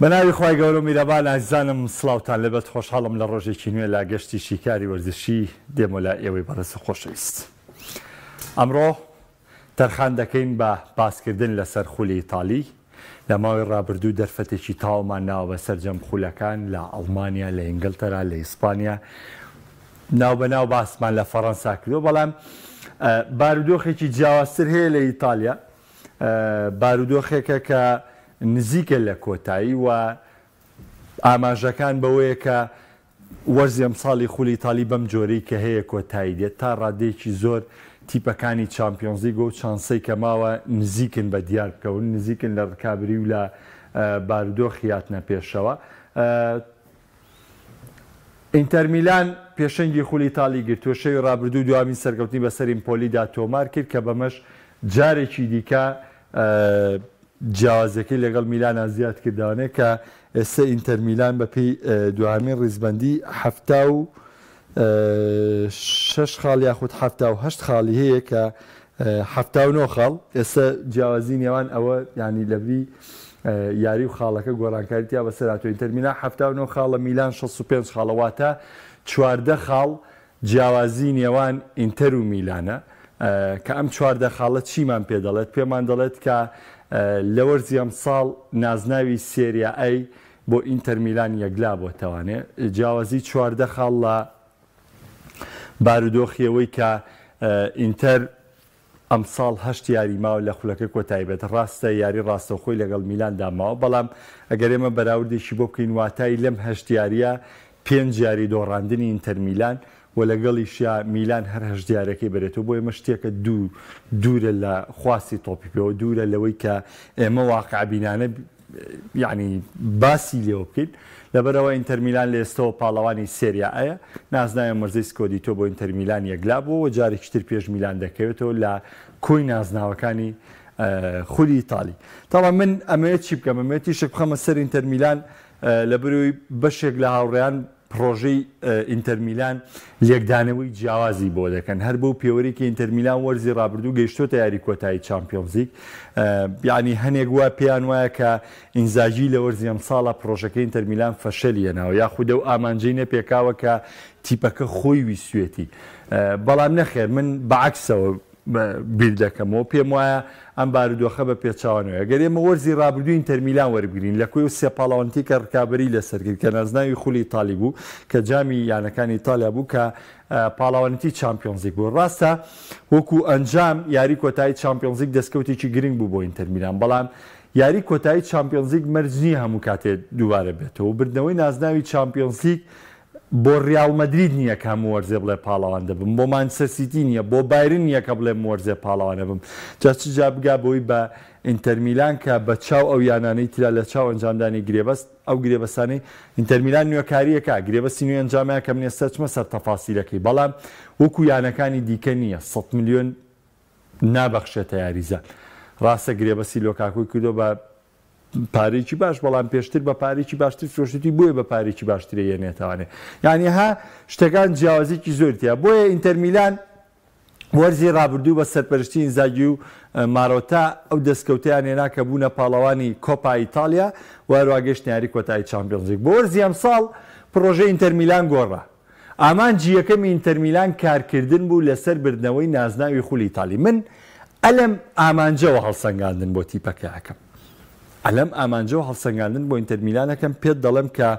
بەناوی خوای گەورەو میرەبان ئازیزانم سڵاوتان لێبێت خۆشحاڵم لە ڕۆژێکی نوێ لە گەشتی شیکاری وەرزشی دێمۆ لای ئێوەی بەڕێز و خۆشەویست ئەمڕۆ تەرخان دەکەین بە باسکردن لەسەر خولی ئیتالی لە ماوەی ڕابردوو دەرفەتێکی تەواومان ناوە بە سەرجەم خولەکان لە ئەڵمانیا لە ئینگلتەرا لە ئیسپانیا ناوبەناو باسمان لە فەڕەنسا کردووە بەڵام بارودۆخێکی جیاوازتر هەیە لە ئیتالیا بارودۆخێکە کە نزیکە لە کۆتایی و ئاماژەکان بەوەیە کە وەرزی ئەمساڵی خولی ئیتالی بەم جۆرەی کە هەیە کۆتایی دێت، تا ڕادەیەکی زۆر تیپەکانی چامپیۆنزلیگ وەو چانسەی کە ماوە نزیکن بە دیار بکەون، نزیکن لە ڕکابری و لە بارودۆخی هاتنە پێشەوە. ئینتەر میلان پێشەنگی خولی ئیتالی گرتووە، شەوی ڕابردوو دوامین سەرکەوتنی بەسەر ئیمپۆلیدا تۆمار کرد کە بەمەش جارێکی دیکە جیاوازیەکەی لەگەڵ میلانا زیاد کردوانێ کە ئێستا ئینتەر میلان بەپێی دواهەمین ڕیزبەندی 76 خاڵ یاخود 78 خاڵی هەیە کە 79 خاڵ ئێستا جیاوازی نێوان ئەوە ینی لەبری یاری و خاڵەکە گۆڕانکاری تیا بەسەر هاتووە ئینتەر میلان 79 خاڵە میلان 65 خاڵە واتە 14 خاڵ جیاوازی نێوان ئینتەر و میلانە کە ئەم 14 خاڵە چیمان پێ دەڵێت پێمان دەڵێت کە لە وەرزی ئەمساڵ نازناوی سێریا ئەی بۆ ئینتەر میلان یەکلا بۆتەوانێ جیاوازی 14 خاڵ لە بارودۆخی ئەوەی کە ئینتەر ئەمساڵ هەشت یاری ماوە لە خولەکە کۆتایی بێت، ڕاستە یاری ڕاستەوخۆی لەگەڵ میلاندا ماوە، بەڵام ئەگەر ئێمە بەراوردێکی بۆ بکەین واتای لەم هەشت یارییە پێنج یاری دۆڕاندنی ئینتەر میلان و لەگەڵیشیا میلان هەر هەشت یاریەکەی بەرێتەوە بۆ ئێمە شتێکە دوو دوورە لە خواستی تۆپی پێوە دوورە لەوەی کە ئێمە واقعبینانە یانی باسی لێوە بکەین لەبەرئەوە ئینتەرمیلان لە ئێستەوە پاڵەوانی سێریا ئەیە، نازناوی وەرزەی سکۆدیتۆ بۆ ئینتەرمیلان یەکلا بووەوە جارێکی تر پێش میلان دەکەوێتەوە لە کۆی نازناوەکانی خولی ئیتالی. تاڵا من ئەمەوێت چی بکەم ئەمەوێت تیشک بخەمە سەر ئینتەرمیلان لەبەرئەوەی بەشێک لە هاوڕێیان پڕۆژەی ئینتەرمیلان لێکدانەوەی جیاوازی بۆ دەکەن، هەر بەو پێوەرەی کە ئینتەرمیلان وەرزی رابردوو گەیشتۆتە یاری کۆتایی چامپیۆنزلیگ، یانی هەنێک وا پێیان وایە کە ئینزاگی لە وەرزی ئەمساڵا پڕۆژەکەی ئینتەرمیلان فەشەلی هێناوە یاخود ئەو ئامانجەی نەپێکاوە کە تیپەکە خۆی ویستوێتی، بەڵام نەخێر من بە عەکسەوە بیر دەکەمەوە پێم وایە ئەم بارودۆخە بە پێچەوانەوەیە. گەر ئێمە وەرزی رابردووی ئینتەرمیلان وەربگرین لە کۆی ئەو سێ پاڵەوانێتیەی کە رکابەری لەسەر کرد کە نازناوی خولی ئیتالی بوو، کە جامی یانەکانی ئیتالیا بوو، کە پاڵەوانێتی چامپیۆنزلیگ بوو. راستە وەکو ئەنجام یاری کۆتایی چامپیۆنزلیگ دەستکەوتێکی گرنگ بوو بۆ ئینتەرمیلان، بەڵام یاری کۆتایی چامپیۆنزلیگ مەرج نییە هەموو کاتێ دووبارە بێتەوە و بردنەوەی نازناوی چامپیۆنزلیگ بۆ ریاڵ مەدرید نییە کە هەموو وەرزێ بڵێ پاڵەوان دەبم، بۆ مانچستەر سیتی نییە، بۆ بایرن نییە کە بڵێ وەرزێ پاڵەوان ئەبم، جا چ جا بگا بەوەی بە ئینتەرمیلان کە بە چاو ئەو یانانەی ترا لە چاو ئەنجامدانی گرێبەست، ئەو گرێبەستانەی ئینتەرمیلان نوێکارییەکە، گرێبەستی نوێ ئەنجامیا کە من ئێستا چمە سەر تەفاسیلەکەی، بەڵام وەکو یانەکانی دیکە نییە 100 ملیۆن نابەخشێتە یاریزان. راستە گرێبەستی لۆکاکۆی کردووە بە پارەیەکی باش بەڵام پێشتر بە پارەیەکی باشتر فرۆشتوتی بۆیە بە پارەیەکی باشترێ یەنێتەوانێ یعنی ها شتەکان جیاوازیکی زۆر تیا بۆیە ئینتەر میلان وەرزی ڕابردوو بە سەرپەرشتی ئینزاگی و مارۆتا ئەو دەستکەوتیان هێنا کە بوونە پاڵەوانی کۆپا ئیتالیا و هەروە گەشتنە یاری کۆتایی چامپیۆنزلیگ بۆ وەرزی ئەمساڵ پڕۆژەی ئینتەر میلان گۆڕا ئامانجی یەکەمی ئینتەرمیلان کارکردن بوو لەسەر بردنەوەی نازناوی خولی ئیتالی. من ئەلەم ئامانجەوە هەڵسەنگاندن بۆ تیپەکە ئەکەم. ئەلەم ئامانجەوە هەڵسەنگاندن بۆ ئینتەرمیلان ئەکەم، پێت دەڵێم کە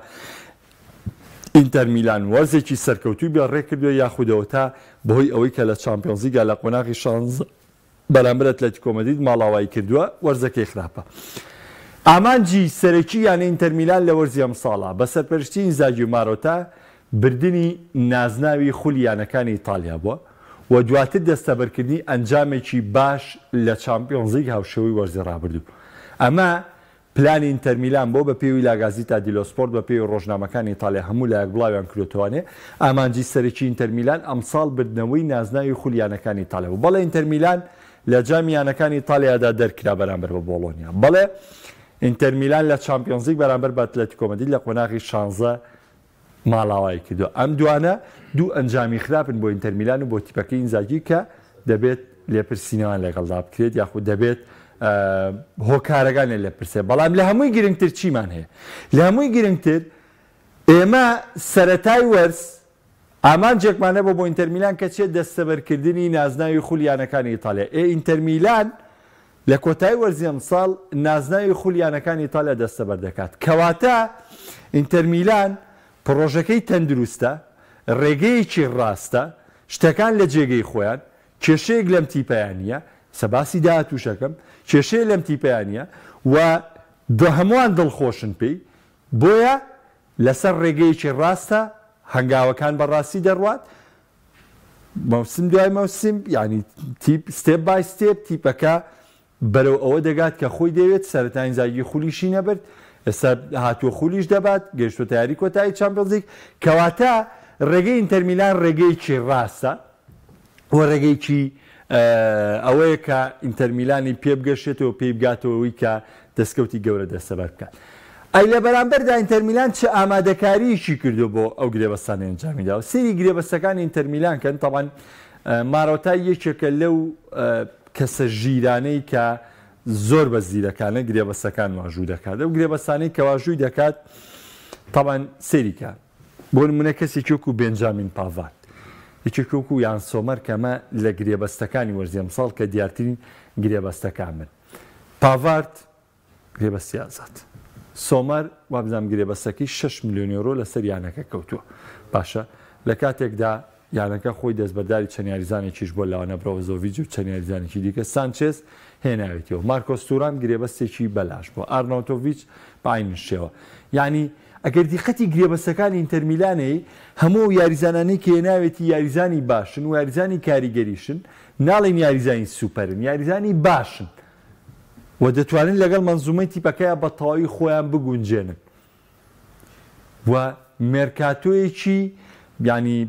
ئینتەرمیلان وەرزێکی سەرکەوتووی بێ ڕێکردووە یاخود ئەوەتا بەهۆی ئەوەی کە لە چامپیۆنزلیگا لە قۆناغی شانزە بەرامبەر ئەتلەتیکۆ مەدرید ماڵاوایی کردووە، وەرزەکەی خراپە. ئامانجی سەرەکی یانەی ئینتەرمیلان لە وەرزی ئەمساڵا، بە سەرپەرشتی ئینزاگی و مارۆتا، بردنی نازناوی خولی یانەکانی ئیتاڵیا بووە و دواتر دەستەبەرکردنی ئەنجامێکی باش لە چامپیۆنزلیگ هاوشێوەی وەرزی رابردوو. ئەمە پلانی ئینتەر میلان بۆ بە پێوی لاگازیتا دیلۆ سپۆرت بە پێوی ڕۆژنامەکانی ئیتالیا هەموو لایەک بڵاویان کردۆتەوانێ ئامانجی سەرەکی ئینتەر میلان ئەمساڵ بردنەوەی نازناوی خولی یانەکانی ئیتالیا بوو بەڵێ ئینتەر میلان لە جامی یانەکانی ئیتالیادا دەرکرا بەرامبەر بە بۆڵۆنیا بەڵێ ئینتەر میلان لە چامپیۆنزلیگ بەرامبەر بە ئەتلەتیکۆ مەدرید لە قۆناغی شانزە ماڵاوایی کردووە. ئەم دوانە دوو ئەنجامی خراپن بۆ ئینتەر میلان و بۆ تیپەکەی ئینزاگی کە دەبێت لێپرسینەوەیان لەگەڵدا بکرێت یاخود دەبێت. هۆکارەکانیان لێ پرسێ. بەڵام لە هەمووی گرنگتر چیمان هەیە؟ لە هەمووی گرنگتر ئێمە سەرەتای وەرز ئامانجێکمان هەبوو بۆ ئینتەرمیلان کە چیە؟ دەستەبەرکردنی نازناوی خولی یانەکانی ئیتالیا. ئێ ئینتەرمیلان لە کۆتایی وەرزی ئەمساڵ نازناوی خولی یانەکانی ئیتالیا دەستەبەر دەکات. کەواتە ئینتەرمیلان پڕۆژەکەی تەندروستە، ڕێگەیەکی ڕاستە، شتەکان لە جێگەی خۆیان، کێشەیەک لەم تیپەیا نییە، ئێستا باسی داهاتووش ئەکەم، کێشەیە لەم تیپەیا نییە و هەمووان دڵخۆشن پێی، بۆیە لەسەر ڕێگەیەکی ڕاستە، هەنگاوەکان بە ڕاستی دەڕوات، مەوسم دوای مەوسم، یانی تیپ step by step تیپەکە بەرەو ئەوە دەگات کە خۆی دەیەوێت، سەرەتا ئینزاگی خولیشی نەبرد، ئێستا هاتووە خولیش دەبات، گەیشتووەتە یاری کۆتایی چامپیۆنزلیگ، کەواتە ڕێگەی ئینتەرمیلان ڕێگەیەکی ڕاستە و ڕێگەیەکی ئەوەیە کە ئینتەرمیلانی پێ بگەشێتەوە پێی بگاتەوە ئەوەی کە دەستکەوتی گەورە دەستەبەر بکات. ئەی لە بەرامبەردا ئینتەرمیلان چ ئامادەکارییەکی کردووە بۆ ئەو گرێبەستانەی ئەنجامی داوە؟ سەیری گرێبەستەکانی ئینتەرمیلان کەن، تەبعەن مارۆتا یەکێکە لەو کەسە ژیرانەی کە زۆر بە زیرەکانە گرێبەستەکان واژوو دەکات، ئەو گرێبەستانەی کە واژووی دەکات تەبعەن سەیری کە بۆ نمونە کەسێکی وەکو بێنجامین پاڤارد، یەکێکی وەکو یان سۆمەر کە ئەمە لە گرێبەستەکانی وەرزی ئەمساڵ کە دیارترین گرێبەستەکان بن. پاڤارد گرێبەستی ئازاد. سۆمەر وابزانم گرێبەستەکەی شەش ملیۆن یۆرۆ لەسەر یانەکە کەوتووە. باشە لە کاتێکدا یانەکە خۆی دەستبەرداری چەند یاریزانێکیش بووە لەوانە برۆزۆڤیج و چەند یاریزانێکی دیکە سانچێز هێناوێتیەوە. مارکۆس تورام گرێبەستێکی بەلاش بووە. ئارناوتۆڤیچ بە عەینن شێوە. یانی ئەگەر دیقەتی گرێبەستەکانی ئینتەرمیلانەی هەموو ئەو یاریزانانەی کە هێناوێتی یاریزانی باشن و یاریزانی کاریگەریشن، ناڵێین یاریزانی سوپەرن، یاریزانی باشن و دەتوانن لەگەڵ مەنزومەی تیپەکەیا بە تەواوی خۆیان بگونجێنن و مێرکاتۆیەکی یانی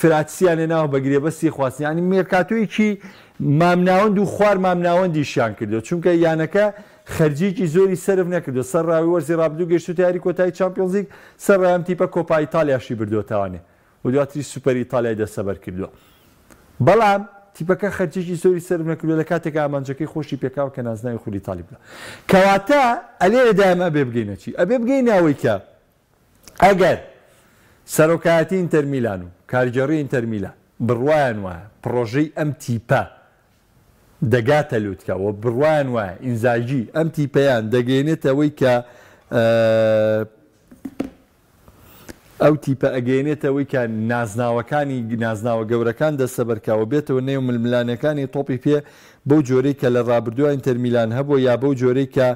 فراتسیان هێناوە بە گرێبەستی خواستن یانی مێرکاتۆیەکی مامناوەند و خوار مامناوەندیشیان کردووە چونکە یانەکە خەرجیەکی زۆری سەرف نەکردووە سەر ڕاوی وەرزی ڕابردوو گەیشتووتە یاری کۆتایی چامپیۆنزلیگ سەر ڕای ئەم تیپە کۆپا ئیتالیاشی بردووەتەوانێ و دواتریش سوپەری ئیتالیای دەستەبەر کردووە. بەڵام تیپەکە خەرجیەکی زۆری سەرف نەکردووە لە کاتێکا ئامانجەکەی خۆشی پێکاوە کە نازناوی خولی ئیتالی ببات. کەواتە ئەلێرەدا ئێمە ئەبێ بگەینە چی؟ ئەبێ بگەینە ئەوەی کە ئەگەر سەرۆکایەتی ئینتەر میلان و کارگێڕی ئینتەر میلان بڕوایان وایە پڕۆژەی ئەم تیپە دەگاتە لوتکە و بڕوایان وایە ئینزاگی ئەم تیپەیان دەگەیەنێتە ئەوەی کە ئەو تیپە ئەگەیەنێتە ئەوەی کە نازناوەکانی نازناوە گەورەکان دەستەبەر کا و بێتەوە نێو ململانێکانی تۆپی پێ بەو جۆرەی کە لە ڕابردووا ئینتەر میلان هەبووە یا بەو جۆرەی کە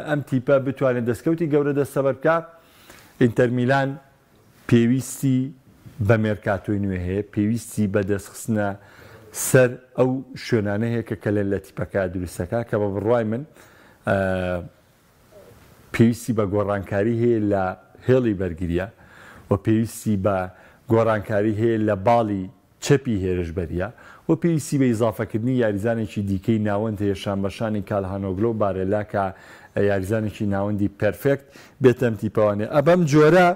ئەم تیپە بتوانێت دەستکەوتی گەورە دەستەبەر بکا. ئینتەر میلان پێویستی بە مێرکاتۆی نوێ هەیە، پێویستی بە دەستخستنە سەر ئەو شوێنانە هەیە کە کەلێن لە تیپەکە دروست دەکا کە بە بڕوای من پێویستی بە گۆڕانکاری هەیە لە هێڵی بەرگرییە و پێویستی بە گۆڕانکاری هەیە لە باڵی چەپی هێرشبەرییە و پێویستی بە ئیزافەکردنی یاریزانێکی دیکەی ناوەند هەیە شانبەشانی کالهانۆگلۆ و بارێلا کە یاریزانێکی ناوەندی perfect بێتە ئەم تیپەوانێ ئە بەم جۆرە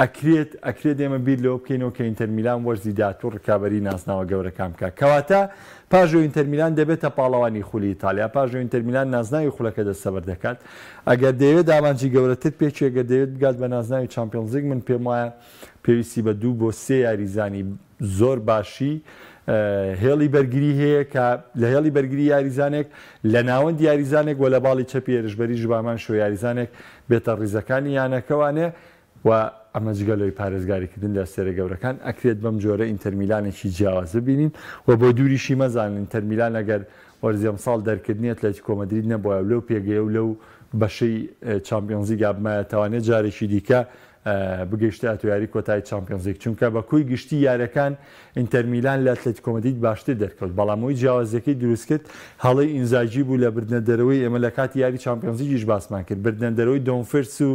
ئەکرێت ئەکرێت ئێمە بیر لەوە بکەینەوە کە ئینتەر میلان وەرزی داهاتوو ڕکابەری نازناوە گەورەکان بکات. کەواتە پاش ئەو ئینتەر میلان دەبێتە پاڵەوانی خولی ئیتالیا، پاش ئەو ئینتەر میلان نازناوی خولەکە دەستەبەر دەکات. ئەگەر دەیەوێت ئامانجی گەورەتر پێکێ، گەر دەیەوێت بگات بە نازناوی چامپیۆنزلیگ، من پێموایە پێویستی بە دوو بۆ سێ یاریزانی زۆر باشی هێڵی بەرگری هەیە کە لە هێڵی بەرگری یاریزانێک، لە ناوەند یاریزانێک و لە باڵی چەپی هێرشبەریش بەهەمان شێوە یاریزانێک بێتە ڕیزەکانی یانەکەوانێ و ئەمە جگە لەوەی پارێزگاریکردن لە ئەستێرە گەورەکان، ئەکرێت بەم جۆرە ئینتەرمیلانێکی جیاواز ببینین و بۆ دووریشی مەزانن ئینتەرمیلان ئەگەر وەرزی ئەمساڵ دەرکردنی ئەتلەتیکۆ مەدرید نەبوایە و لەو پێگەیە و لەو بەشەی چامپیۆنزلیگا بمایە توانێت جارێکی دیکە بگەیشتایەتە یاری کۆتایی چامپیۆنزلیگ، چونکە بە کۆی گشتی یاریەکان ئینتەرمیلان لە ئەتلەتیکۆ مەدرید باشتر دەرکەوت، بەڵام ئەوەی جیاوازیەکەی دروستکرد هەڵەی ئینزاگی بوو لە بردنە دەرەوەی، ئێمە لە کاتی یاری چامپیۆنزلیگیش باسمان کرد، بردنە دەرەوەی دۆمفرس و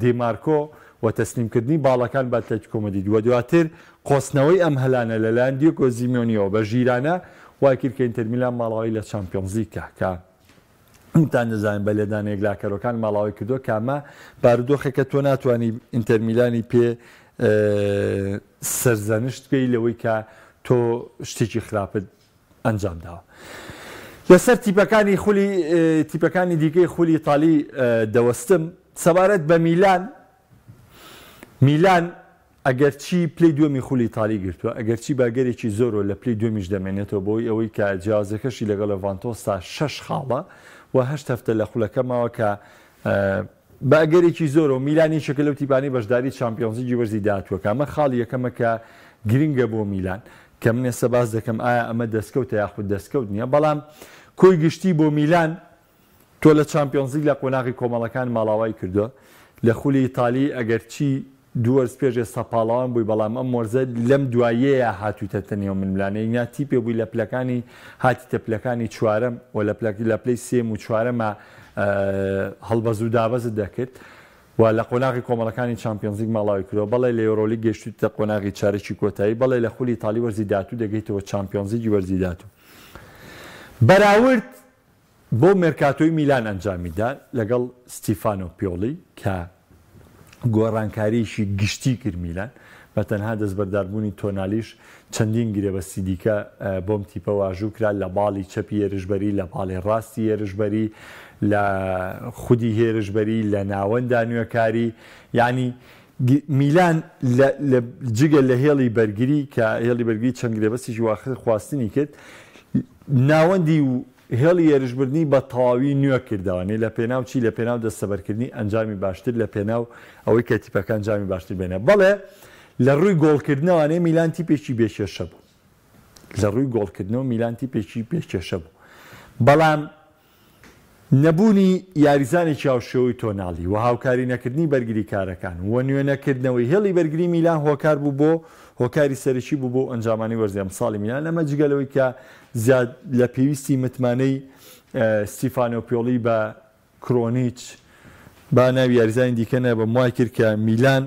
دیمارکۆ و تەسلیمکردنی باڵەکان بە ئەتلەتیکۆ مەدرید و دواتر قۆستنەوەی ئەم هەلانە لەلایەن دیێگۆ زیمیۆنیەوە بە ژیرانە وایکرد کە ئینتەرمیلان ماڵاوایی لە چامپیۆنزلیگ کا کە هەمووتان دەزانن بە لێدانە یەکلاکەرەوەکان ماڵاوای کردووە کە ئەمە بارودۆخێکە تۆ ناتوانی ئینتەرمیلانی پێ سەرزەنشت بکەی لەوەی کە تۆ شتێکی خراپت ئەنجام داوە. لەسەر تیپەکانی خولی تیپەکانی دیکەی خولی ئیتالی دەوەستم سەبارەت بە میلان میلان ئەگەرچی پلەی دووەمی خولی ئیتالی گرتووە، ئەگەرچی بە ئەگەرێکی زۆرەوە لە پلەی دووەمیش دەمێنێتەوە بەهۆی ئەوەی کە جیاوازیەکەشی لەگەڵ یۆڤانتۆس تا شەش خاڵە و هەشت هەفتە لە خولەکە ماوە کە بە ئەگەرێکی زۆرەوە میلان یەکێکە لەو تیپانەی بەشداری چامپیۆنزلیگی وەرزی داهاتووە کە ئەمە خاڵی یەکەمە کە گرنگە بۆ میلان کە من ئێستا باس دەکەم ئایا ئەمە دەستکەوتە یاخود دەستکەوت نییە بەڵام کۆی گشتی بۆ میلان تۆ لە چامپیۆنزلیگ لە قۆناغی کۆمەڵەکان ماڵاوای کردووە، لە خولی ئیتالی ئەگەرچی دوو وەرز پێش ئێستا پاڵەوان بووی بەڵام ئەم وەرزە لەم دواییەیا هاتوویتەتە نێو ململانێی نا تیپێ بووی لە پلەکانی هاتیتە پلەکانی چوارەم و لە پلە لە پلەی سێیەم و چوارەما هەڵبەز و دابەزت دەکرد و لە قۆناغی کۆمەڵەکانی چامپیۆنزلیگ ماڵاوای کردووە بەڵێ لە یۆرۆلیگ گەیشتوویتە قۆناغی چارەکی کۆتایی بەڵێ لە خولی ئیتالی وەرزی داهاتوو دەگەیتەوە چامپیۆنزلیگی وەرزی داهاتوو بەراورد بۆ مێرکاتۆی میلان ئەنجامیدا لەگەڵ ستیفانۆ پیۆلی کە گۆڕانکارییەکی گشتی کرد میلان بە تەنها دەستبەرداربوونی تۆنالیش چەندین گرێبەستی دیکە بۆم تیپە واژوو کرا لە باڵی چەپی هێرشبەری لە باڵی ڕاستی هێرشبەری لە خودی هێرشبەری لە ناوەندا نوێکاری یانی میلان لە لە جگە لە هێڵی بەرگری کە هێڵی بەرگری چەند گرێبەستێکی واخر خواستنی کرد ناوەندی و هێڵی هێرشبردنی بە تەواوی نوێ کردەوە، لە پێناو چی؟ لە پێناو دەستەبەرکردنی ئەنجامی باشتر، لە پێناو ئەوەی کە تیپەکە ئەنجامی باشتر بێنێ. بەڵێ لە ڕووی گۆڵکردنەوانێ میلان تیپێکی بێ کێشە بوو. لە ڕووی گۆڵکردنەوە میلان تیپێکی بێ کێشە بوو. بەڵام نەبوونی یاریزانێکی هاوشێوەی تۆنالی و هاوکاری نەکردنی بەرگریکارەکان و نوێ نەکردنەوەی هێڵی بەرگری میلان هۆکار بوو بۆ هۆکاری سەرەکی بوو بۆ ئەنجامانی وەرزی ئەمساڵی میلان ئەمە جگە لەوەی کە زیاد لە پێویستی متمانەی ستیفانۆ پیۆلی بە کرۆنیچ با ناوی یاریزانی دیکە نەبەم وای کرد کە میلان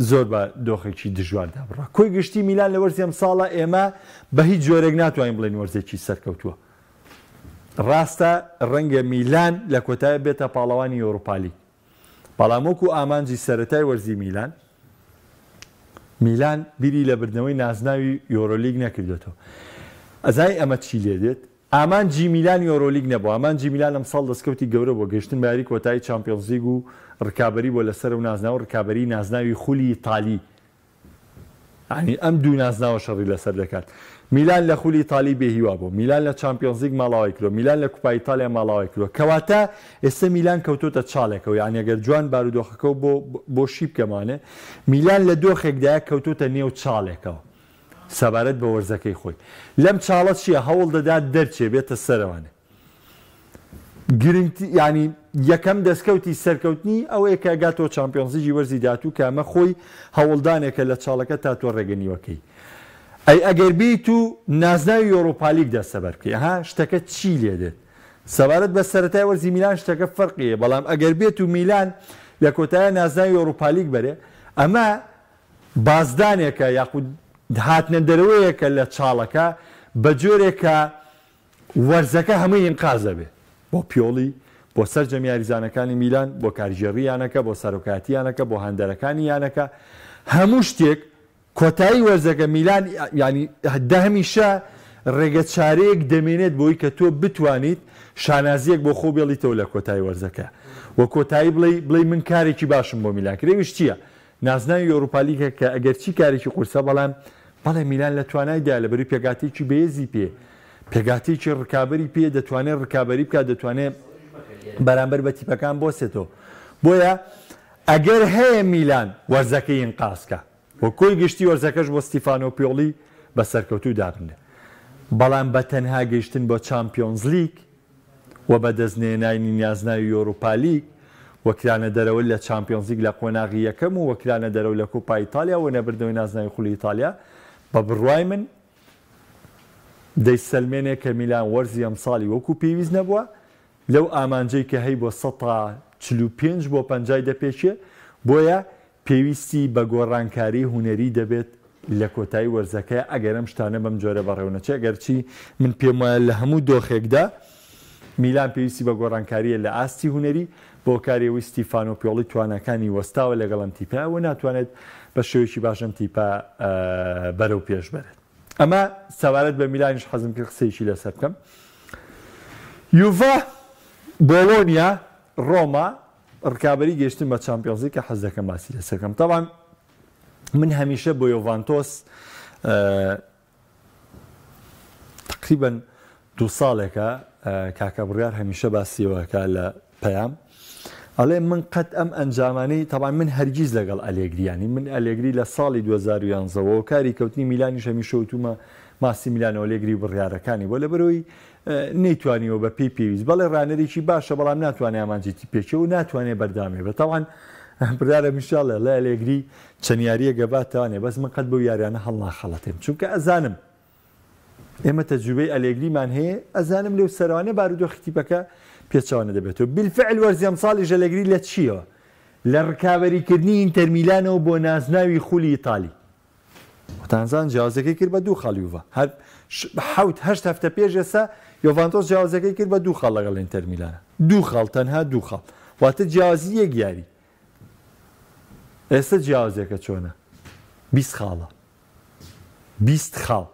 زۆر بە دۆخێکی دژواردا بڕا. کۆی گشتی میلان لە وەرزی ئەمساڵە ئێمە بە هیچ جۆرێک ناتوانین بڵێین وەرزێکی سەرکەوتووە. ڕاستە ڕەنگە میلان لە کۆتایی بێتە پاڵەوانی یۆروپالیگ بەڵام وەکو ئامانجی سەرەتای وەرزی میلان، میلان بیری لە بردنەوەی نازناوی یۆرۆلیگ نەکردۆتەوە. ئەزانی ئەمە چی لێدێت؟ ئامانجی میلان یۆرۆلیگ نەبوو، ئامانجی میلان ئەمساڵ دەستکەوتی گەورە بووە، گەیشتن بە یاری کۆتایی چامپیۆنزلیگ و رکابەری بووە لەسەر ئەو نازناوە، رکابەریی نازناوی خولی ئیتالی. یانی ئەم دوو نازناوە شەڕی لەسەر دەکات. میلان لە خولی ئیتالی بێهیوا بوو. میلان لە چامپیۆنزلیگ ماڵاوای کردووە. میلان لە کوپا ئیتالیا ماڵاوای کردووە. کەواتە ئێستا میلان کەوتۆتە چاڵێکەوە. یانی ئەگەر جوان بارودۆخەکەو بۆ بۆ شی بکەمانێ، میلان لە دۆخێکدایە کەوتۆتە نێو چاڵێکەوە سەبارەت بە وەرزەکەی خۆی. لەم چاڵە چییە؟ هەوڵ دەدات دەرچێ، بێتە سەرەوانێ. گرنگتر یانی یەکەم دەستکەوتی سەرکەوتنی ئەوەیە کە گاتەوە چامپیۆنزلیگی وەرزی داهاتوو کە ئەمە خۆی هەوڵدانێکە لە چاڵەکە تا تۆ ڕێگە نیوەکەی ئەی ئەگەر بیت و نازناوی یۆرۆپالیگ دەستەبەر بکەی ها شتەکە چی لێ دێت سەبارەت بە سەرەتای وەرزی میلان شتەکە فەرقی هەیە بەڵام ئەگەر بێت و میلان لە کۆتایە نازناوی یۆرۆپالیگ بەرێ ئەمە بازدانێکە یاخود هاتنە دەرەوەیەکە لە چاڵەکە بە جۆرێک کە وەرزەکە هەمووی ئینقاز دەبێت بۆ پیۆڵی، بۆ سەرجەم یاریزانەکانی میلان، بۆ کارگێڕی یانەکە، بۆ سەرۆکایەتی یانەکە، بۆ هاندەرەکانی یانەکە، هەموو شتێک، کۆتایی وەرزەکە میلان یانی هەمیشە رێگە چارەیەک دەمێنێت بۆی کە تۆ بتوانیت شانازییەک بۆ خۆ بێڵیتەوە لە کۆتایی وەرزەکە و کۆتایی بڵێی بڵێی من کارێکی باشم بۆ میلان کرد ئەویش چییە؟ نازناوی یۆروپالیگە کە ئەگەرچی کارێکی قورسە بەڵام بەڵێ میلان لە توانایدایە لەبەروی پێکهاتەیەکی بەهێزی پێ پێکهاتەیەکی ڕکابەری پێ دەتوانێت ڕکابەری بکات دەتوانێت بەرامبەر بە تیپەکان بۆسێتەوە بۆیە ئەگەر هەیە میلان وەرزەکەی ئینقازکە و کۆی گشتی وەرزەکەش بۆ ستیفانۆ پیۆڵی بە سەرکەوتوو دابنرێت بەڵام بە تەنها گەیشتن بۆ چامپیۆنزلیگ و بەدەستنێنانی نازناوی یۆروپالیگ و کرانە دەرەوە لە چامپیۆنزلیگ لە قۆناغی یەکەم و کرانە دەرەوە لە کوپا ئیتالیا و نەبردنەوەی نازناوی خولی ئیتالیا بە بڕوای من دەیسەلمێنێ کە میلان وەرزی ئەمساڵی وەکو پێویست نەبووە لەو ئامانجەی کە هەیبووە 45% بۆ 50ی دەپێکێ بۆیە پێویستی بە گۆڕانکاری هونەری دەبێت لە کۆتایی وەرزەکە ئەگەر ئەم شتانە بەم جۆرە بەڕێوەنەچێت، ئەگەرچی من پێموایە لە هەموو دۆخێکدا میلان پێویستی بە گۆڕانکارییە لە ئاستی هونەری، بە هۆکاری ئەوەی ستیفانۆ پیۆڵی تواناکانی وەستاوە لەگەڵ ئەم تیپە و ناتوانێت بە شێوەیەکی باش ئەم تیپە بەرەو پێش بەرێت. ئەمە سەبارەت بە میلانیش حەزم کرد قسەیەکی لەسەر بکەم. یوڤا، بۆڵۆنیا، ڕۆما ڕکابەری گەیشتن بە چامپیۆنزلیگ کە حەز دەکەم باسی لەسەر بکەم. تەبعەن من هەمیشە بۆ یۆڤانتۆس تقریبا دوو ساڵێکە کاکە بڕیار هەمیشە باسی ئەوە لە پەیام ئەڵێ من قەت ئەم ئەنجامانەی تەبعەن من هەرگیز لەگەڵ ئەلێگری یانی من ئەلێگری لە ساڵی 2011 وە هۆکاری کەوتنی میلانیش هەمیشە وتومە ماسیمیلانۆ ئەلێگری و بڕیارەکانی بۆ لەبەرەوەی نەیتوانیوە بە پێی پێویست بەڵێ ڕانەرێکی باشە بەڵام ناتوانێ ئامانجی تیپێکی و ناتوانێ بەردامێ بە تەوان بڕیارە میشاڵێ ڵێ ئەلێگری چەند یارییەک گەباتەوانێ بەس من قەت بەو یاریانە هەڵناخەڵەتێم چونکە ئەزانم ئێمە تەجروبەی ئەلێگریمان هەیە ئەزانم لەو سەرانە بارودۆخی تیپەکە پێچەوانە دەبێتەوە بالفعل وەرزی ئەمساڵیش ئەلێگری لە چییەوە لە ڕکابەریکردنی ئینتەر میلانەوە بۆ نازناوی خولی ئیتالی خۆتانزان جیاوازەکەی کرد بە دوو خاڵ یوڤا هەر حەوت هەشت هەفتە پێش ئێستا یۆڤانتۆس جیاوازەکەی کرد بە دوو خاڵ لەگەڵ ئینتەر میلانە دوو خاڵ تەنها دوو خاڵ واتە جیاوازی یەک یاری ئێستا جیاوازیەکە چۆنە 20 خاڵە 20 خاڵ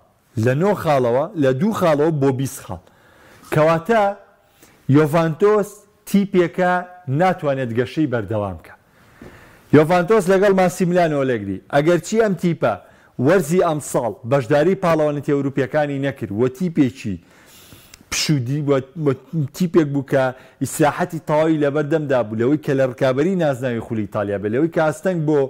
لە نۆ خاڵەوە لە دوو خاڵەوە بۆ 20 خاڵ کەواتە یۆڤانتۆس تیپێکە ناتوانێت گەشەی بەردەوام بکا. یۆڤانتۆس لەگەڵ ماسیملیانۆ ئەلێگری، ئەگەرچی ئەم تیپە وەرزی ئەمساڵ بەشداری پاڵەوانێتیە ئەوروپیەکانی نەکرد و تیپێکی پشوودی و تیپێک بوو کە ئیسراحەتی تەواوی لەبەردەمدا بوو لەوەی کە لە رکابەری نازناوی خولی ئیتالیا بێت لەوەی کە ئاستەنگ بۆ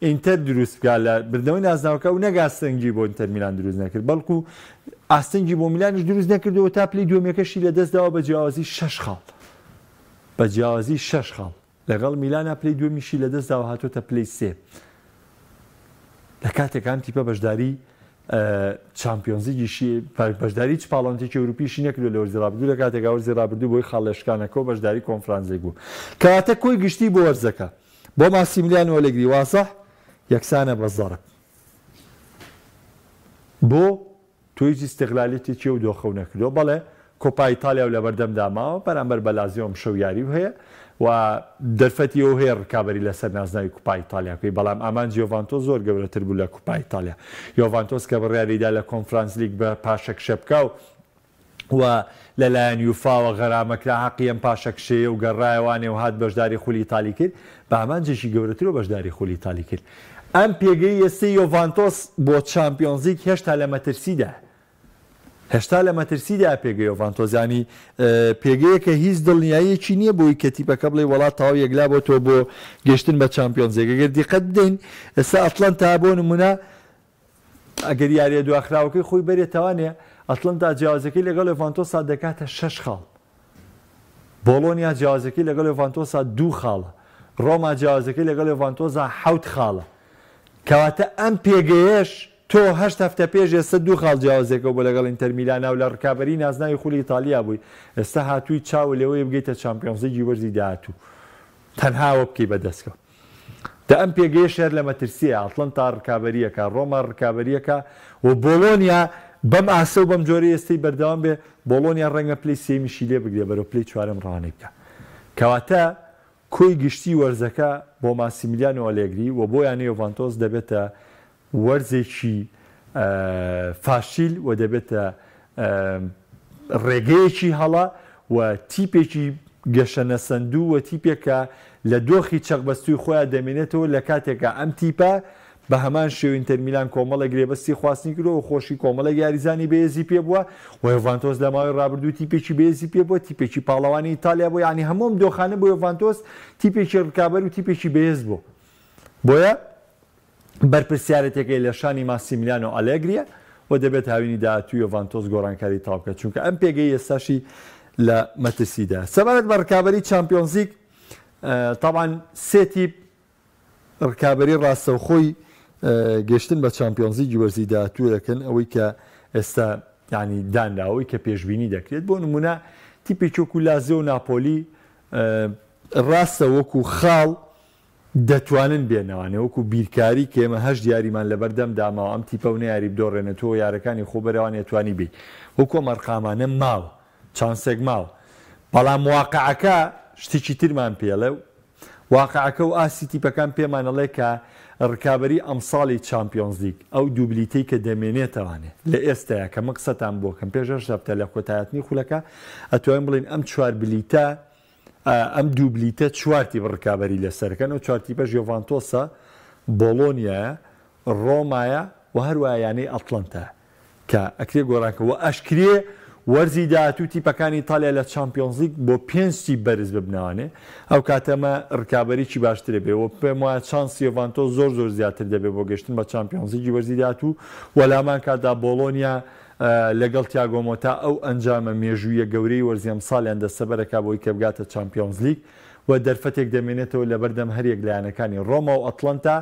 ئینتەر دروست بکات لە بردنەوەی نازناوەکە و نەک ئاستەنگی بۆ ئینتەر میلان دروست نەکرد بەڵکو ئاستەنگی بۆ میلانیش دروست نەکردەوە تا پلەی دووەمیەکەشی لەدەستداوە بە جیاوازی شەش خاڵ بە جیاوازی شەش خاڵ لەگەڵ میلانا پلەی دووەمیشی لەدەستداوە هاتۆتە پلەی سێ لە کاتێک ئەم تیپە بەشداری چامپیۆنزلیگیشی بەشداری هیچ پاڵەوانێتیەکی ئەوروپیشی نەکردووە لە وەرزی ڕابردوو لە کاتێکا وەرزی ڕابردوو بۆی خاڵ لێشکانەکەوە بەشداری کۆنفرانسێک بوو کەواتە کۆی گشتی بۆ وەرزەکە بۆ ماسیملیانۆ ئەلێگری وازح یەکسانە بە زەرب بۆ تۆ هیچ ئیستغلالیەتێکی ئەو دۆخەو نەکردووە بەڵێ کۆپا ئیتالیاو لەبەردەمدا ماوە بەرامبەر بە لازیۆ ئەمشەو یاریو هەیە و دەرفەتی ئەو هەیە ڕکابەری لەسەر نازناوی کوپا ئیتالیا بکەی بەڵام ئامانجی یۆڤانتۆس زۆر گەورەتر بوو لە کوپا ئیتالیا یۆڤانتۆس کە بڕیاریدا لە کۆنفرانس لیگ بە پاشەکشە بکا و و لەلایەن یوفاوە غەرامە کرا حەقی ئەم پاشەکشەیە و گەڕایەوانێ و هات بەشداری خولی ئیتالی کرد بە ئامانجێکی گەورەترەوە بەشداری خولی ئیتالی کرد ئەم پێگەی ئێستەی یۆڤانتۆس بۆ چامپیۆنزلیگ هێشتا لە مەترسیدایە هێشتا لە مەترسیدایە پێگەی یۆڤانتۆس یانی پێگەیەکە هیچ دڵنیاییەکی نییە بۆی کە تیپەکە بڵێ وەڵا تەواو یەکلا بۆتەوە بۆ گەشتن بە چامپیۆنزلیگ ئەگەر دیقەت بدەین ئێستا ئەتلەنتا بۆ نمونە ئەگەر یارییە دواخراوەکەی خۆی بەرێتەوانێ، ئەتلەنتا جیاوازیەکەی لەگەڵ یۆڤانتۆسا دەکاتە شەش خاڵ. بۆڵۆنیا جیاوازیەکەی لەگەڵ یۆڤانتۆسا دوو خاڵە. ڕۆما جیاوازیەکەی لەگەڵ یۆڤانتۆسا حەوت خاڵە. کەواتە ئەم پێگەیەش تۆ هەشت هەفتە پێش ئێستا دوو خاڵ جیاوازیەکەو بۆ لەگەڵ ئینتەر میلانا و لە ڕکابەری نازناوی خولی ئیتالیا بووی، ئێستا هاتووی چاوت لەوەیە بگەیتە چامپیۆنزلیگی وەرزی داهاتوو. تەنها ئەوە بکەی بە دەستکەوت. دە ئەم پێگەیەش هەر لە مەترسییە، ئەتڵەنتا ڕکابەرییەکە، ڕۆما ڕکابەرییەکە و بۆڵۆنیا بەم ئاستە و بەم جۆرەی ئێستەی بەردەوام بێ، بۆڵۆنیا ڕەنگە پلەی سێیەمیشی لێ بگرێ بەرەو پلەی چوارەم ڕەوانەی بکا. کەواتە کۆی گشتی وەرزەکە بۆ ماسیمیلیانۆ ئەلێگری و بۆ یانەی یۆڤانتۆس دەبێتە وەرزێکی فاشیل و دەبێتە ڕێگەیەکی هەڵە و تیپێکی گەشەنەسەندوو و تیپێک کە لە دۆخی چەقبەستووی خۆیان دەمێنێتەوە لە کاتێکا ئەم تیپە بە هەمان شێوە ئینتەرمیلان کۆمەڵێک گرێبەستی خواستنی کردووە و خۆشی کۆمەڵێک یاریزانی بەهێزی پێ بووە و یۆڤانتۆس لە ماوەی ڕابردوو تیپێکی بەهێزی پێ بووە تیپێکی پاڵەوانی ئیتالیا بووە یانی هەموو ئەم دۆخانە بۆ یۆڤانتۆس تیپێکی ڕکابەر و تیپێکی بەهێز بووە بۆیە بەرپرسیارێتیەکەی لە شانی ماسیمیلیانۆ ئالێگریە و دەبێت هاوینی داهاتوو یۆڤانتۆس گۆڕانکاری تەواو بکات، چونکە ئەم پێگەی ئێستاشی لە مەترسیدایە. سەبارەت بە رکابەری چامپیۆنزلیگ، تەبعەن سێ تیپ رکابەری راستەوخۆی گەشتن بە چامپیۆنزلیگی وەرزی داهاتوو دەکەن، ئەوەی کە ئێستا یانی دانراوە، ئەوەی کە پێشبینی دەکرێت، بۆ نموونە تیپێکی وەکو لازیۆ و ناپۆلی راستە وەکو خاڵ دەتوانن بێنەوانێ وەکو بیرکاری کە ئێمە هەشت یاریمان لەبەردەم داماوە ئەم تیپە و نەیاری بدۆڕێنێ تۆ یارەکانی خۆ بەرەوانێ توانی بێی وەکو ئەم ئەرقامانە ماوە چانسێک ماوە بەڵام واقعەکە شتێکی ترمان پێڵێ و واقعەکە و ئاستی تیپەکان پێمان ئەڵێ کە ڕکابەری ئەمساڵی چامپیۆنزلیگ، ئەو دوو بلیتەی کە دەمێنێتەوانێ لە ئێستایا کە من قسەتان بۆ کەم پێش هەشت هەفتە لە کۆتایهاتنی خولەکە ئەتوانین بڵێین ئەم چوار بلیتە ئەم دوو بلیتە چوار تیپ ڕکابەری لەسەرەکەن ئەو چوار تیپەش یۆڤانتۆسە، بۆڵۆنیایە، ڕۆمایە و هەروەها یانەی ئەتڵەنتایە. کە ئەکرێ گۆڕانکە و ئەشکرێ وەرزی داهاتوو تیپەکانی ئیتالیا لە چامپیۆنزلیگ بۆ پێنج تیپ بەرز ببنەوانێ ئەو کاتە ئەمە رکابەریی باشترە بێ و پێم وایە چانسی یۆڤانتۆس زۆر زۆر زیاتر دەبێ بۆ گەشتن بە چامپیۆنزلیگی وەرزی داهاتوو و لامان کاتدا بۆڵۆنیا لەگەڵ تیاگۆ مۆتا ئەو ئەنجامە مێژوویە گەورەی وەرزی ئەمساڵیان دەستەبەرەکا بۆی کە بگاتە چامپیۆنزلیگ و دەرفەتێک دەمێنێتەوە لەبەردەم هەریەک لە یانەکانی رۆما و ئەتڵەنتا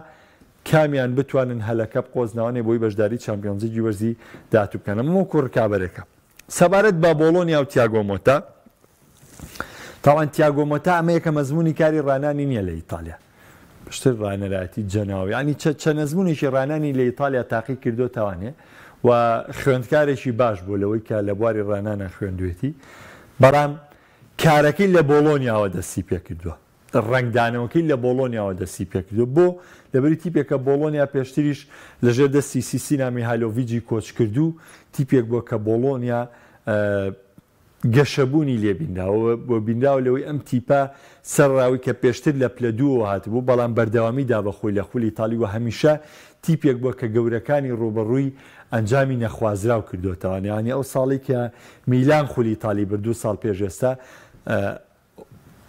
کامیان بتوانن هەلەکە بقۆزنەوانێ بۆی بەشداری چامپیۆنزلیگی وەرزی داهاتوو بکەن ئەمە وەکو ڕکابەرێکە سەبارەت بە بۆڵۆنیا و تیاگۆ مۆتا تاوان تیاگۆ مۆتا ئەمە یەکەم ئەزموونی کاری ڕانانی نییە لە ئیتالیا پشتر ڕانەرایەتی جەناو یعنی چەند ئەزموونێکی ڕانانی لە ئیتالیا تاقی کردو تاوانێ و خوێندکارێکی باش بوو لەوەی کە لە بواری ڕانانە خوێندوێتی بەڵام کارەکەی لە بۆڵۆنیاوە دەستی پێکردووە ڕەنگدانەوەکەی لە بۆڵۆنیاوە دەستی پێکردووە، بۆ؟ لەبەری تیپێکە بۆڵۆنیا پێشتریش لەژێر دەستی سیسینا میهایلۆڤیجی کۆچکردوو تیپێک بووە کە بۆڵۆنیا گەشەبوونی لێ بینراوە و بینراوە لەوەی ئەم تیپە سەرەڕای کە پێشتر لە پلە دووەوە هاتبوو بەڵام بەردەوامی دا بە خۆی لە خولی ئیتاڵی و هەمیشە تیپێک بووە کە گەورەکانی ڕووبەڕووی ئەنجامی نەخوازراو کردۆتەوە یانی ئەو ساڵەی کە میلان خولی ئیتاڵی برد دوو ساڵ پێش ئێستا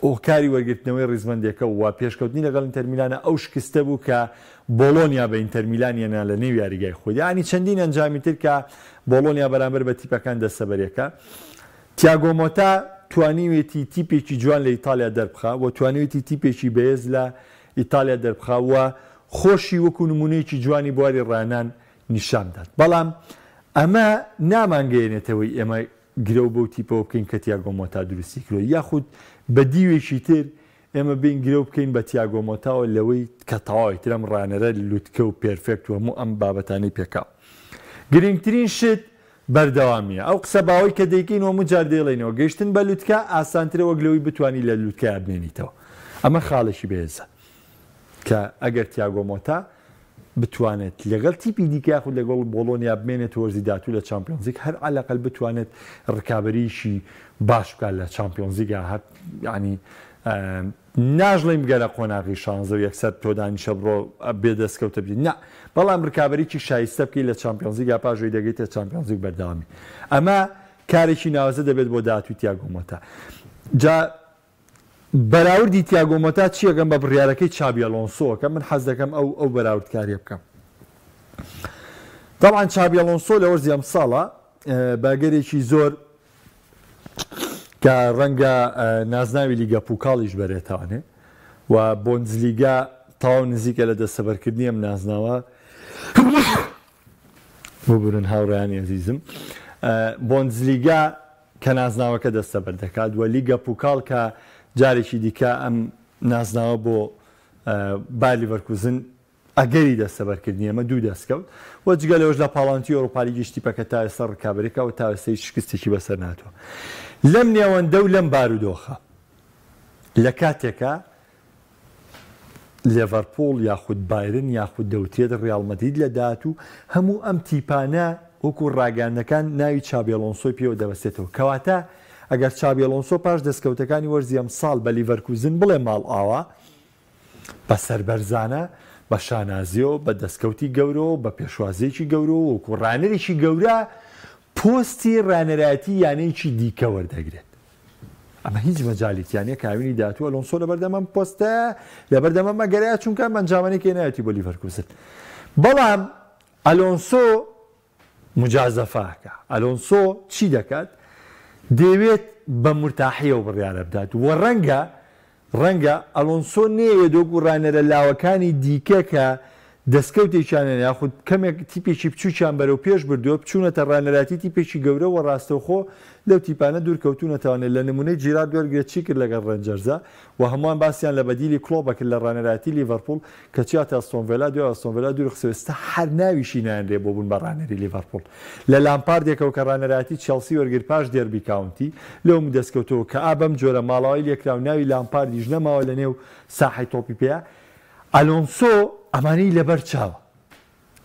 هۆکاری وەرگرتنەوەی ڕیزبەندێکە و پێشکەوتنی لەگەڵ ئینتەرمیلانە ئەو شکستە بوو کە بۆڵۆنیا بە ئینتەرمیلان هێنا لە نێو یاریگای خۆی یانی چەندین ئەنجامی تر کە بۆڵۆنیا بەرامبەر بە تیپەکان دەستەبەرێکە تیاگۆ مۆتا توانیوێتی تیپێکی جوان لە ئیتالیا دەربخا و توانیوێتی تیپێکی بەهێز لە ئیتالیا دەربخا و خۆشی وەکو نمونەیەکی جوانی بواری ڕانان نیشان بدات بەڵام ئەمە نامانگەیەنێتەوەی ئێمە گرەو بەو تیپەوە بکەین کە تیاگۆ مۆتا دروستی کردوە یاخود بە دیوێکی تر ئێمە بێین گرەو بکەین بە تیاگۆ مۆتاوە لەوەی کە تەواوی تر ئەم ڕانەرە لوتکە و perfect و هەموو ئەم بابەتانەی پێکاوە. گرنگترین شت بەردەوامیە. ئەو قسە باوەی کە دەیکەین و هەموو جار دەیڵێینەوە گەیشتن بە لوتکە ئاسانترە وەک لەوەی بتوانی لە لوتکەیا بمێنیتەوە. ئەمە خاڵێکی بەهێزە. کە ئەگەر تیاگۆ مۆتا بتوانێت لەگەڵ تیپی دیکە یاخود لەگەڵ بۆڵۆنیا بمێنێت وەرزی داهاتوو لە چامپیۆنزلیگ هەر عەلەقەل بتوانێت ڕکابەریی باش بکات لە چامپیۆنزلیگا هەر یانی ناژڵێین بگەرە قۆناغی شانزە و یەکسەر تۆ دانیشە بڕۆ بێ دەستکەوتە بجی نا بەڵام ڕکابەریی شایستە بکەی لە چامپیۆنزلیگا پاش ئەوەی دەگەیتە چامپیۆنزلیگ بەردەوامی ئەمە کارێکی ناوازە دەبێت بۆ داهاتووی تیاگۆ مۆتا جا بەراوردی تیاگۆ مۆتا چی ئەکەم بە بڕیارەکەی چابی ئەلۆنسۆ ئەکەم من حەز دەکەم ئەو ئەو بەراوردکاریە بکەم تەبعەن چابی ئەلۆنسۆ لە وەرزی ئەمساڵە بە ئەگەرێکی زۆر کە ڕەنگە نازناوی لیگە پوکاڵیش بەرێتوانێ و بۆندزلیگا تەواو نزیکە لە دەستەبەرکردنی ئەم نازناوە ببورن هاوڕێیانی ئەزیزم بۆندزلیگا کە نازناوەکە دەستەبەر دەکات و لیگە پوکاڵ کە جارێکی دیکە ئەم نازناوە بۆ بایر لیڤەرکوزن ئەگەری دەستەبەرکردنی ئەمە دوو دەستکەوت و جگە لەوەش لە پاڵاوتی ئەوروپالیگیش تیپەکە تا ئێستا ڕکابەرێکە و تا ئێستا هیچ شکستێکی بەسەر نەهاتووە لەم نێوەندە و لەم بارودۆخە لە کاتێکا لێڤەرپوڵ یاخود بایرن یاخود دەوترێت ڕیاڵ مەدرید لە داهاتوو، هەموو ئەم تیپانە وەکو ڕاگەیاندنەکان ناوی چابی ئەلۆنسۆی پێوە دەبەستێتەوە. کەواتە ئەگەر چابی ئەلۆنسۆ پاش دەستکەوتەکانی وەرزی ئەمساڵ بە لیڤەرکوزن بڵێ ماڵئاوا، بە سەربەرزانە، بە شانازییەوە، بە دەستکەوتی گەورەوە، بە پێشوازییەکی گەورەوە وەکو ڕانەرێکی گەورە پۆستی ڕانەرایەتی یانەیەکی دیکە وەردەگرێت. ئەمە هیچ مەجالی تیا نیە کە هاوینی داهاتوو ئەلۆنسۆ لەبەردەم ئەم پۆستەیە لەبەردەم ئەم ئەگەرەیە چونکە ئەم ئەنجامانەی کە نایەتی بۆ لیڤەرکوزن بەڵام ئەلۆنسۆ مجازەفاکە ئەلۆنسۆ چی دەکات دەیەوێت بە مورتاحیەوە بڕیارە بدات و ڕەنگە ڕەنگە ئەلۆنسۆ نەیەوێت وەکو ڕانەرە لاوەکانی دیکە کە دەستکەوتێکیان هەیە یاخود کەمێک تیپێکی بچووکیان بەرەو پێش بردووە بچوونەتە ڕانەرایەتی تیپێکی گەورە و ڕاستەوخۆ لەو تیپانە دوورکەوتوونەتەوانێ لە نموونەی جیرارد وەرگرێت چی کرد لەگەڵ ڕێنجەرزا و هەمووان باسیان لە بەدیلی کڵۆپ ئەکرد لە ڕانەرایەتی لیڤەرپوڵ کە چیاتە ئەستۆن ڤێلا دوای ئەستۆن ڤێلا دوورخستەوە ئێستا هەر ناویشی نانرێ بۆ بوون بە ڕانەری لیڤەرپوڵ لە لامپاردێکەوە کە ڕانەرایەتی چێڵسی وەرگرت پاش دێربی کاونتی لەو دەستکەوتەوە کە ئا بەم جۆرە ماڵاوای لێکرا و ناوی لامپاردیش نەماوە لە نێو ساحەی تۆپی پێ. ئەلۆنسۆ ئەمانەی لەبەر چاوە.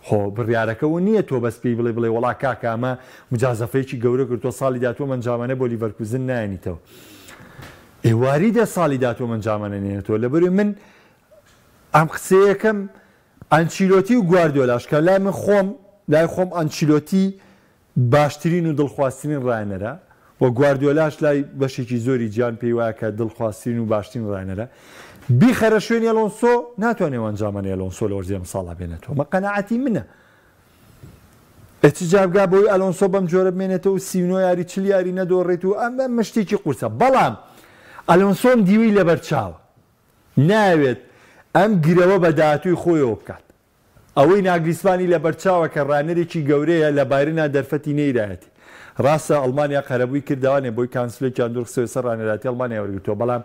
خۆ بڕیارەکە و نییە تۆ بەس پێی بڵێ بڵێ وەڵا کاکە ئەمە مجازەفەیەکی گەورە کرد تۆ ساڵی داتوو ئەم ئەنجامانە بۆ لیڤەرکوزن نایەنیتەوە. ئێ واریدە ساڵی داتوو ئەم ئەنجامانە نێنێتەوە لەبەرئ من ئەم قسەیەکەم ئەنچیلۆتی و گواردیۆلاش کە لای من خۆم لای خۆم ئەنچیلۆتی باشترین و دڵخوازترین ڕاهێنەرە و گواردیۆلاش لای بەشێکی زۆری جیهان پێی وایە کە دڵخوازترین و باشترین ڕاهێنەرە، بیخەرە شوێنی ئەلۆنسۆ ناتوانێ ئەو ئەنجامانەی ئەلۆنسۆ لە وەرزی ئەمساڵا بێنێتەوە، ئەمە قەناعەتی منە. ئێ چ جا بگا بەوەی ئەلۆنسۆ بەم جۆرە بمێنێتەوە و 39 یاری 40 یاری نەدۆڕێت و ئەم ئەمە شتێکی قورسە، بەڵام ئەلۆنسۆم دیوەی لەبەرچاوە نایەوێت ئەم گرەوە بە داهاتووی خۆیەوە بکات. ئەوەی ناگلیسمانی لەبەرچاوە کە ڕانەرێکی گەورەیە لە بایرنا دەرفەتی نەیرایەتی. ڕاستە ئەڵمانیا قەرەبووی کردەوانێ بۆی کانسلێکیان دوورخستەوە ئێستا ڕانەراتی ئەڵمانیای وەرگرتووە بەڵام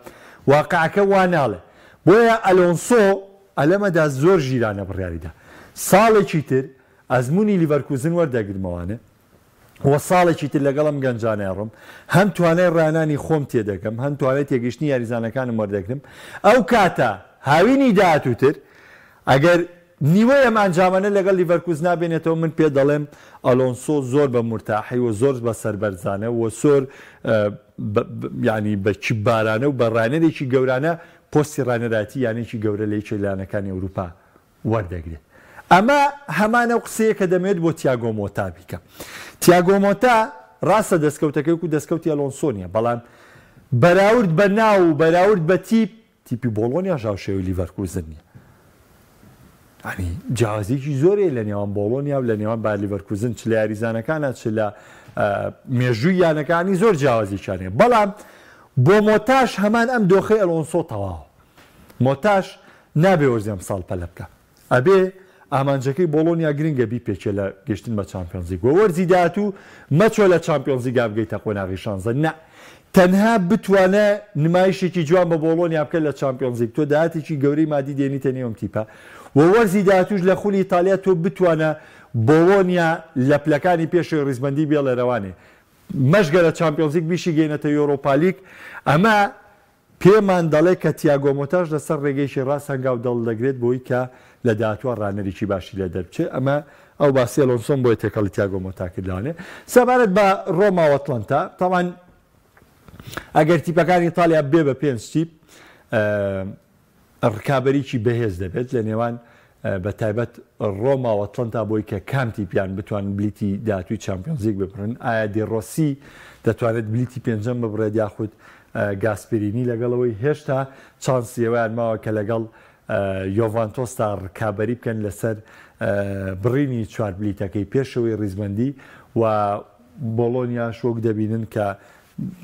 واقعەکە وا ناڵێ. بۆیە ئەلۆنسۆ ئەلەمەدا زۆر ژیرانە بڕیاریدا ساڵێکی تر ئەزموونی لیڤەرکوزن وەردەگرمەوانێ. و ساڵێکی تر لەگەڵ ئەم گەنجانە ئەڕۆم، هەم توانای ڕانانی خۆم تێدەگەم، هەم توانای تێگەیشتنی یاریزانەکانم وەردەگرم، ئەو کاتە هاوینی داهاتووتر ئەگەر نیوەی ئەم ئەنجامانە لەگەڵ لیڤەرکوزنا بێنێتەوە، من پێت دەڵێم ئەلۆنسۆ زۆر بە مورتاحی و زۆر بە سەربەرزانە و زۆر یانی بە کیبارانە و بە ڕانەرێکی گەورانە پۆستی ڕانەرایەتی یانەیەکی گەورە لە یەکێک لە یانەکانی ئەوروپا وەردەگرێت. ئەمە هەمان ئەو قسەیە کە دەمەوێت بۆ تیاگۆ مۆتا بیکەم. تیاگۆ مۆتا ڕاستە دەستکەوتەکەی وەکو دەستکەوتی ئەلۆنسۆ نییە، بەڵام بەراورد بە ناو و بەراورد بە تیپ، تیپی بۆڵۆنیاش هاوشێوەی لیڤەرکوزن نییە. یانی جیاوازییەکی زۆر هەیە لە نێوان بۆڵۆنیا و لە نێوان بایر لیڤەرکوزن، چ لە یاریزانەکانە چ لە مێژووی یانەکانی زۆر جیاوازییەکیان هەیە. بەڵام بۆ مۆتاش هەمان ئەم دۆخەی ئەلۆنسۆ تەواوە. مۆتاش نابێ وەرزی ئەمساڵ پەلە بکا. ئەبێ ئامانجەکەی بۆڵۆنیا گرنگە بیپێکێ لە گەشتن بە چامپیۆنزلیگ وە وەرزی داهاتوو مەچۆ لە چامپیۆنزلیگا بگەیتە قۆناغی شانزە نا تەنها بتوانە نمایشێکی جوان بە بۆڵۆنیا بکە لە چامپیۆنزلیگ تۆ داهاتێکی گەورەی مادی دێنیتە نێو ئەم تیپە وە وەرزی داهاتووش لە خولی ئیتالیا تۆ بتوانە بۆڵۆنیا لە پلەکانی پێشەوەی ڕیزبەندی بێڵێرەوانێ مەشگە لە چامپیۆنزلیگ بیشیگەینەتە یۆرۆپالیگ ئەمە پێمان دەڵێ کە تیاگۆ مۆتاش لەسەر ڕێگەیەکی ڕاست هەنگاو دەڵدەگرێت بۆی کە لە داهاتووا ڕانەرێکی باشی لێ دەربچێت، ئەمە ئەو باسی ئەلۆنسۆم بۆیە تێکەڵی تیاگۆ مۆتا کرد لەوانەیە. سەبارەت بە ڕۆما و ئەتڵەنتا، تەبعەن ئەگەر تیپەکانی ئیتاڵیا بێ بە پێنج تیپ، ڕکابەریی بەهێز دەبێت لە نێوان بە تایبەت ڕۆما و ئەتڵەنتا بۆی کە کام تیپیان بتوانن بلیتی داهاتووی چامپیۆنزلیگ ببڕن، ئایا دی ڕۆسی دەتوانێت بلیتی پێنجەم ببڕێت یاخود گاسپێرینی لەگەڵ ئەوەی هێشتا چانسی ئەوەیان ماوە کە لەگەڵ یۆڤانتۆسدا ڕکابەری بکەن لەسەر بڕینی چوار بلیتەکەی پێشەوەی ڕیزبەندی و بۆڵۆنیاش وەک دەبینن کە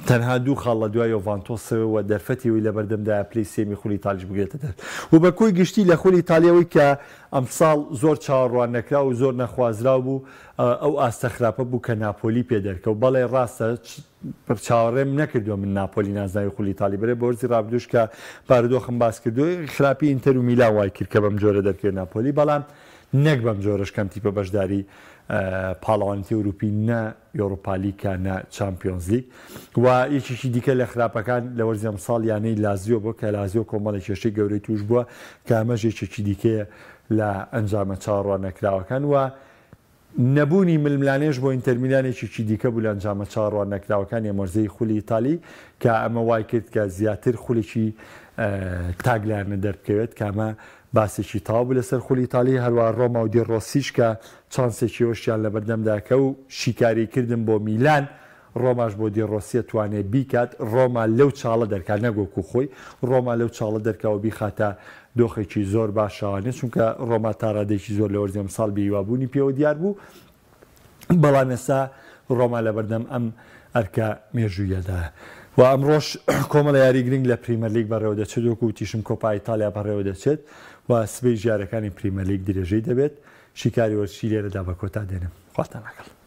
تەنها دوو خاڵ لە دوای یۆڤانتۆسەوە و دەرفەتی ئەوەی لەبەردەمدایە پلەی سێیەمی خولی ئیتالیش بگرێتە دەست و بە کۆی گشتی لە خولی ئیتالی ئەوەی کە ئەمساڵ زۆر چاوەڕوان نەکراو و زۆر نەخوازراو بوو ئەو ئاستە خراپە بوو کە ناپۆلی پێ دەرکەوت بەڵێ ڕاستە چاوەڕێم نەکردووە من ناپۆلی نازناوی خولی ئیتالی بەرێ بە وەرزی ڕابردووش کە بارودۆخم باس کردووە خراپی ئینتەر و میلان وای کرد کە بەم جۆرە دەرکەوێت ناپۆلی بەڵام نەک بەم جۆرەش کەم تیپە بەشداری پاڵەوانێتی ئەوروپی نە یۆرۆپالیگ نە چامپیۆنزلیگ و یەکێکی دیکە لە خراپەکان لە وەرزی ئەمساڵ یانەی لازیۆ بووە کە لازیۆ کۆمەڵێک کێشەی گەورەی تووش بووە کە ئەمەش یەکێکی دیکەیە لە ئەنجامە چاوەڕواننەکراوەکان و نەبوونی ململانێش بۆ ئینتەرمیلان یەکێکی دیکە بوو لە ئەنجامە چاوەڕواننەکراوەکانی ئەم وەرزەی خولی ئیتالی کە ئەمە وایکرد کە زیاتر خولێکی تاک لایەنە دەربکەوێت کە ئەمە باسێکی تەواو بوو لەسەر خولی ئیتالی، هەروەها ڕۆما و دی ڕۆسیش کە چانسێکی ئەوەشیان لەبەردەمدا کە و شیکاری کردن بۆ میلان، ڕۆماش بۆ دی ڕۆسیە توانێ بیکات، ڕۆما لەو چاڵە دەرکا نەک وەکو خۆی، ڕۆما لەو چاڵە دەرکا و بیخاتە دۆخێکی زۆر باشەوانێ، چونکە ڕۆما تا ڕادەیەکی زۆر لە وەرزی ئەمساڵ بێهیوابوونی پێوە دیار بوو. بەڵام ئێستا ڕۆما لەبەردەم ئەم ئەرکە مێژوویەدایە و ئەمڕۆش کۆمەڵە یاری گرنگ لە پریمەرلیگ بەڕێوەدەچێت وەکو وتیشم کۆپا ئیتالیا بەڕێوەدەچێت و سبەی ژیارەکانی پریمەرلیگ درێژەی دەبێت شیکاری وەرزشی لێرەدا بە کۆتا دێنم خواتان لەگەڵ.